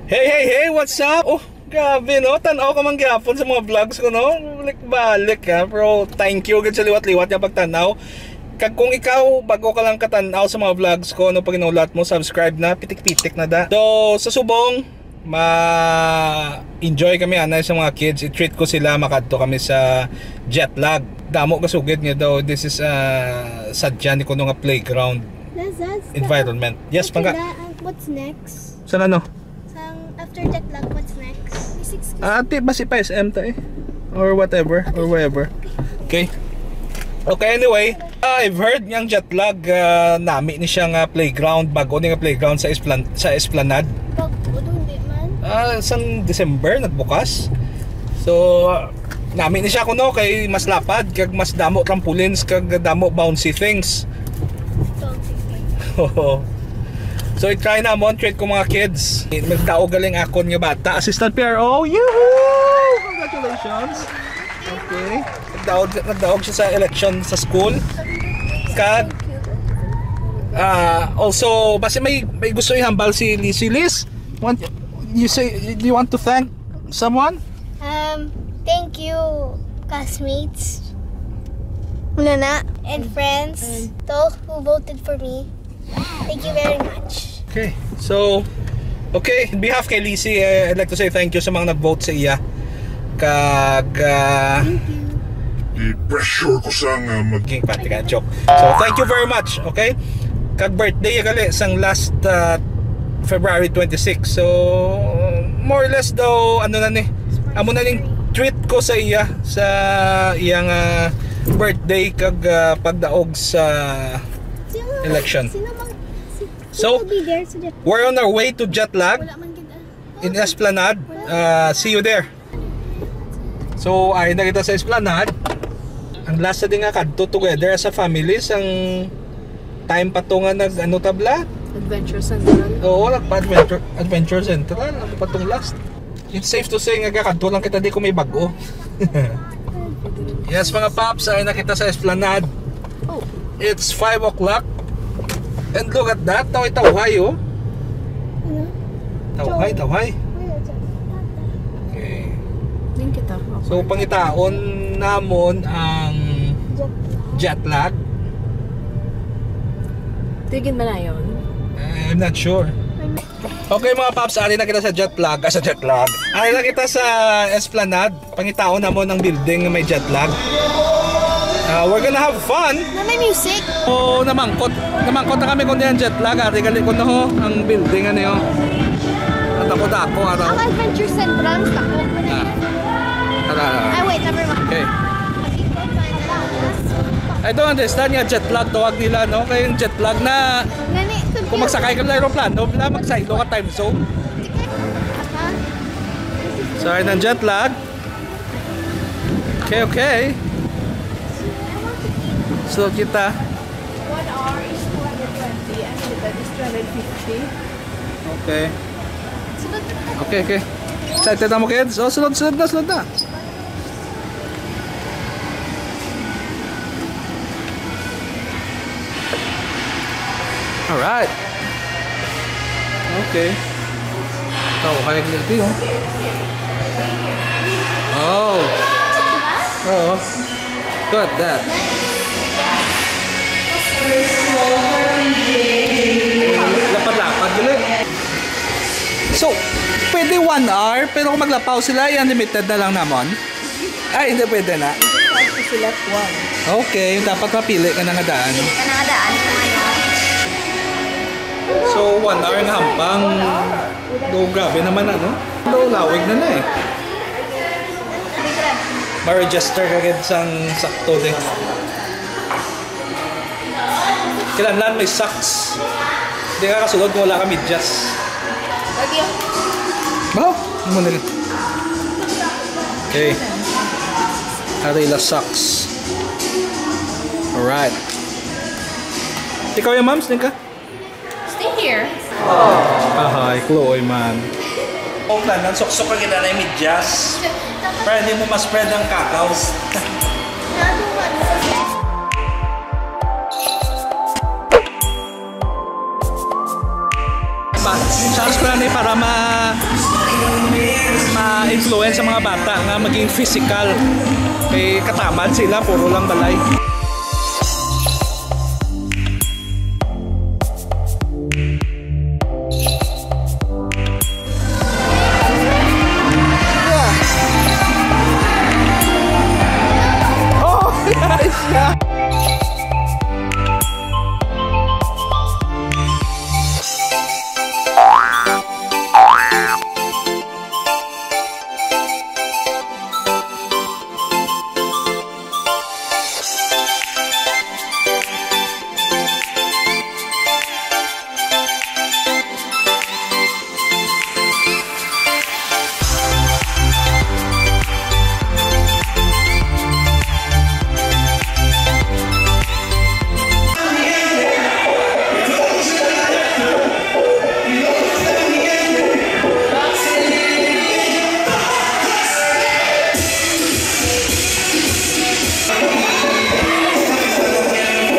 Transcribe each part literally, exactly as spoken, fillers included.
Hey, hey, hey, what's up? Oh, grabe, no? Tan-aw ka man gyapon sa mga vlogs ko, no? Balik-balik, ha? Pero thank you gid sa liwat-liwat nga pagtan-aw. Kag kung ikaw, bago ka lang katan-aw sa mga vlogs ko, no, pag inulat mo, subscribe na, pitik-pitik na da. So, sa subong, ma-enjoy kami anay sa mga kids. I-treat ko sila, makadto kami sa jet lag. Damo kasugid nga daw, this is, ah, sadya ni kuno nga playground Lazas, environment. Yes, Pangga. What's next? Sa ano? Sang after jet lag, what's next? Ah, ati, basi pa S M ta eh. Or whatever, or wherever. Okay. Okay, anyway, ah, I've heard nga ang jet lag, ah, nami ni siya nga playground, bago ni nga playground sa Esplan-, sa Esplanade. Pag, hindi man. Ah, sang December nagbukas. So, ah, nami ni siya kuno kay mas lapad, kag mas damo trampolines, kag damo bouncy things. Oo. So, i-try namon, treat ko mga kids. Nagdaog galing akon nga bata. Assistant P R O, yoohoo! Congratulations! Okay. Nagdaog, nagdaog siya sa election sa school. Kag, ah, also, basi may, may gusto ihambal si Liz. Si Liz, want, you say, do you want to thank someone? Um, thank you, classmates, Nana, and friends, to all who voted for me. Thank you very much. Okay, so, okay, in behalf kay Lisi, eh, I'd like to say thank you sa mga nag-vote sa iya. Kag, ah, Thank you. I-pressure ko sa nga mag- King Pati ka, joke. So, thank you very much, okay? Kag birthday ya gali sang last, ah, February twenty-six. So, more or less daw, ano na ni, amo na ning treat ko sa iya, sa iyang, ah, birthday kag, ah, pagdaog sa Sino, election. Sino mang, si, So, sino be there sa jet? We're on our way to jet lag. Wala man gid, ah. In Esplanade. Ah, see you there. So, ay na kita sa Esplanade. Ang last na din nga kadto together as a family, sang time pa to nga nag, ano, tabla? Adventure Central. Oo, nagpa-Adventure, Adventure Central. Ano pa tong last? It's safe to say nga kakadto lang kita di ko may bago. Yes, mga paps, ay na kita sa Esplanade. Oh. It's five o'clock. And look at that. Tawhay-tawhay, oh. Ano? Tawhay, tawhay. Wala dyan. Okay. Din kita. So, pangitaon namon ang jet lag. Tigin ba na yun? Eh, I'm not sure. Okay, mga paps, ari na kita sa jet lag. Ah, sa jet lag. Ari na kita sa Esplanade. Pangitaon namon ang building nga may jet lag. Ah, we're gonna have fun. Na may music. Oh, namangkot. Namangkot na kami kung diyan jet lag. Ari gali ko no, ang building ano yun. Ang dako-dako, ano. Ang Adventure Central, sa ko. Ah. Tara, tara. Ay, wait, never mind. Okay. I don't understand nga jet lag tawag nila, no? Kaya yung jet lag na Nani, kung magsakay ka ng aeroplano, wala magsaylo ka time zone. Sorry, ng jet lag. Okay, okay. So, kita. One hour is two hundred twenty and the bed is two hundred fifty. Okay. Okay, okay. Excited na mo, kids? Oh, sunod, sunod na, sunod na. Alright. Okay. Tawhay gali, oh. Oh. Oo. Look at that. Lapad-lapad gali. So, pwede one hour, pero kung maglapaw sila, ay unlimited na lang namon? Ay, hindi pwede na. Hindi pwede sila kuwan. Okay, dapat mapili ka na nga daan. Ka na nga daan kung ano. So, one hour nga hampang. Do, grabe naman, ano? Do, lawig na na eh. Ma-register ka gid sang sakto din. Kinahanglan may socks. Di ka kasulod kung wala ka medyas. Lagi. Ba? Ano nila? Okay. Arila socks. Alright. Ikaw yung moms, din ka? Stay here. Ahay, Chloe man. Kung tanan, suksok ang ginanay medyas. Para hindi mo ma-spread ang kakaw. Pa, chance ko lang ni para ma, Influence sa mga bata nga maging physical. Kay katamad sila, puro lang balay. Oh, nice siya.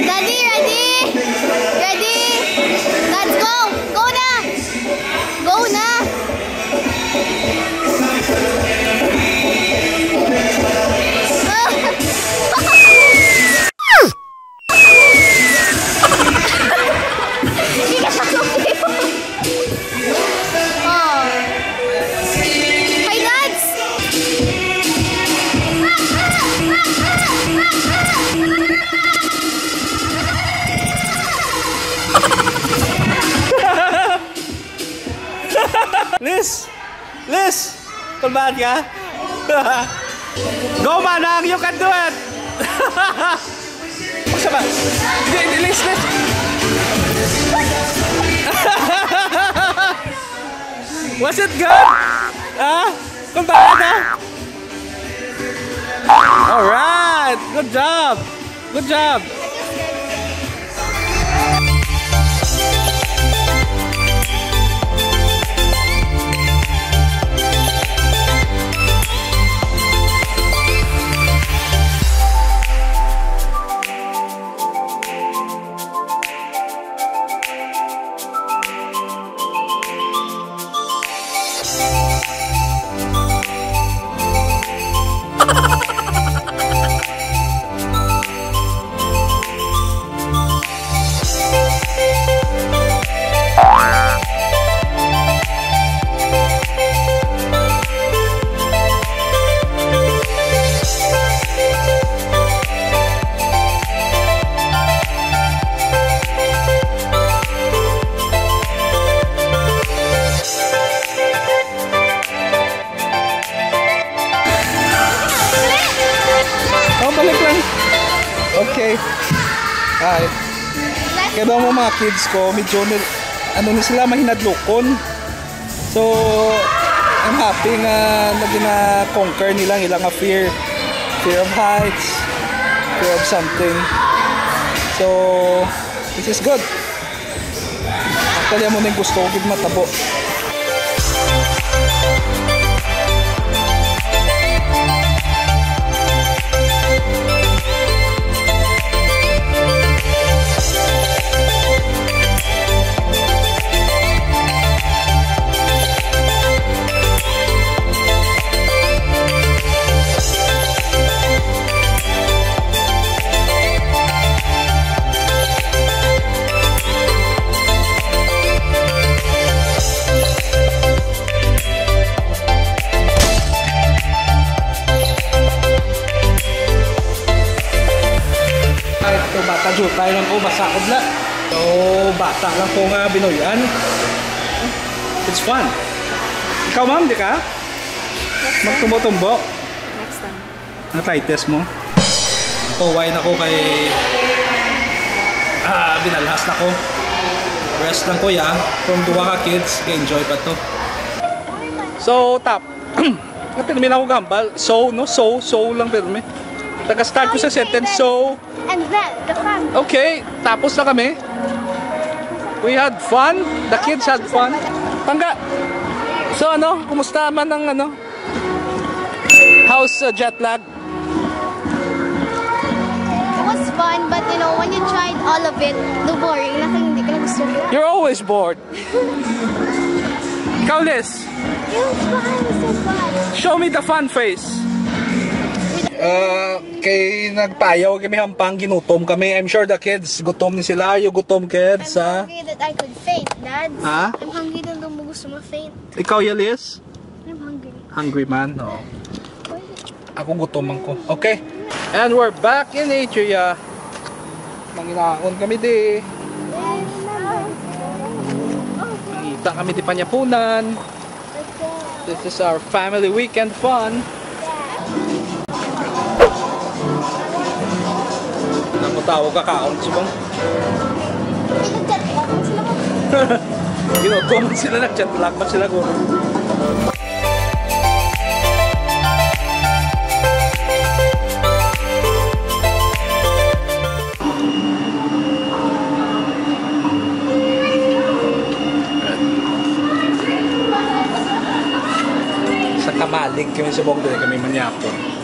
Daddy, ready? Ready? Let's go! Go na! Go na! Hindi ka siya sumiyo. Oh. Hi, Dads! Liz! Liz! Kulbaan ka? Go, manang! You can do it! Buksa ba? Hindi, hindi, Liz, Liz! Was it good? Ha? Kulbaan, ha? Alright! Good job! Good job! Oh, balik lang. Okay. Ay. Kaya ba mo mga kids ko, medyo nil-, ano ni sila, mahinadlokon. So, I'm happy nga naging na-conquer nila ang ilang fear. Fear of heights, fear of something. So, this is good. Actually, amo na yung gusto ko gid matabo. Ay, ito, bata, jutay lang ko, basa ko, bla. So, bata lang ko nga binuyan. It's fun. Ikaw, ma'am, di ka? Magtumbo-tumbo? Next time. Arthritis mo? Paway na ko kay, ah, binalhas na ko. Rest lang, kuya. Kung duwa ka kids, ga-enjoy pa to. So, tap. Pirmi na ako gambal. So, no? So, so lang pirmi. Taga-start ko sa sentence. So, And then, the fun. Okay, tapos na kami. We had fun. The kids had fun. Tangga. So ano, kumusta man ang ano? How's uh, jet lag? It was fun, but you know, when you tried all of it, the boring, na hindi ko na gusto. You're always bored. Ikaw, Liz? Show me the fun face. Uh, kay nagpayaw kami, hampang ginutom kami. I'm sure the kids gutom ni sila. Are you gutom, kids? I'm hungry that I could faint, Dad. Ha? I'm hungry that gusto ma-faint. Ikaw, Yalis? I'm hungry. Hungry man, no? Ako gutom man ko. Okay. And we're back in Atria. Manginaon kami di. Kita kami di panyapunan. This is our family weekend fun. Namutaw ka kaon, subong. Ginutom sila, nag-jet lag man sila, guro. Sa kamalig kami sa Bongdo, kami manyapon.